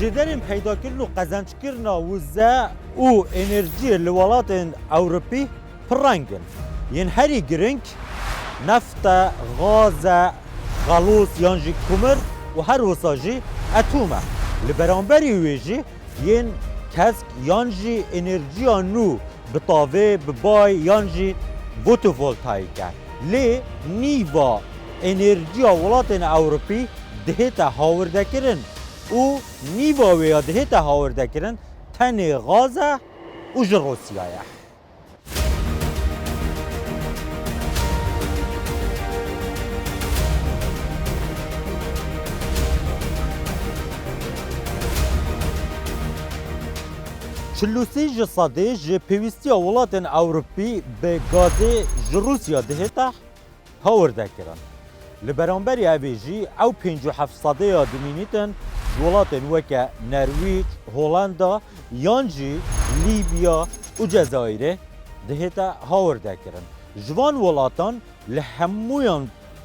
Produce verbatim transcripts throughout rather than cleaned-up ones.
Jêderên peydakirin û qezenckirina wize û enerjiyê li welatên Ewropî pirreng in. Yên herî giring neft e, gaz e, xelos yan jî kumir û her wisa jî etûm e. Li beramberî wê jî yên kesk yan jî enerjiya nû bi tavê, bi bay yan jî fotovoltaîk e. Lê nîva enerjiya welatên Ewropî dihête hawirdekirin û nîva wê ya dihête hawirdekirin tenê gaz e û ji Rûsya ye. Çil û sê ji sedê ji pêwîstiya welatên Ewropî bi gazê ji Rûsya dihête hawirdekirin. Li beramberî evê jî ew pêncî û heft sedê ya dimînîtin ji welatên weke Nerwîc, Holanda yan jî Lîbya û Cezayirê dihête hawirdekirin. Ji van welatan li hemûyan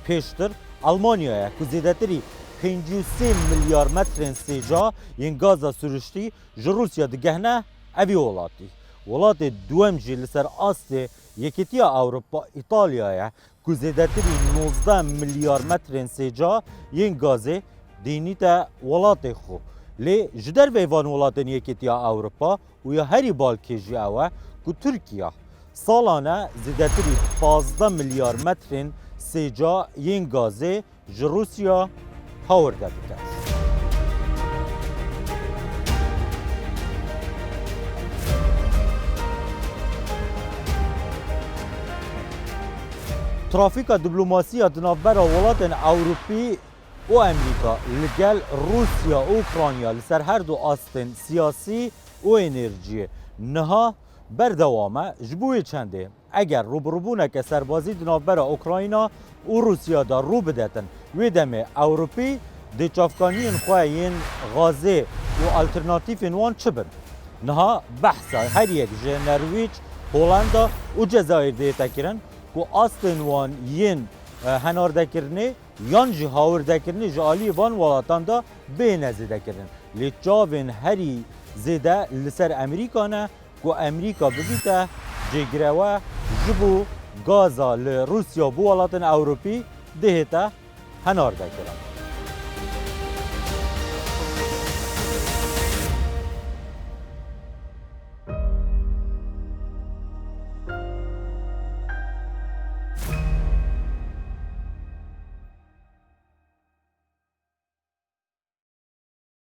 pêştir Almanya ye ku zêdetirî pêncî û sê milyar metrên sêca yên gaza siruştî ji Rûsya digehne evî welatî. Welatê duwem jî li ser astê Yekîtiya Ewropa Îtalya ye ku zêdetirî nozdeh milyar metrên sêca yên gazê dînîte welatê xwe. Lê ji derveyî van welatên Yekîtiya Ewropa û ya herî balkê jî ew e ku Tirkiya salane zêdetirî pazdeh milyar metrên sêca yên gazê ji Rûsya hawirde bike. Trafîka dîplomasî ya di navbera welatên Ewropî û Amerîka li gel Rûsya û Ukrayna li ser her du astên siyasî û enerjiyê niha berdewam e. Ji bo wê çendê eger rûbirûbûneke serbazî di navbera Ukrayna û Rûsya de rû bidetin, wê demê Ewropî dê çavkaniyên xwe yên gazê û alternatîfên wan çi bin? Niha behsa her yek ji Nerwîc, Holanda û Cezayir dihête kirin ku astên wan yên, e, henardekirinê yan jî hawirdekirinê ji aliyê van welatan de bêne zêdekirin. Lê çavên herî zêde li ser Amerîka ne ku Amerîka bibîte cêgireve ji bo gaza li Rûsya bo welatên Ewropî dihête henardekirin.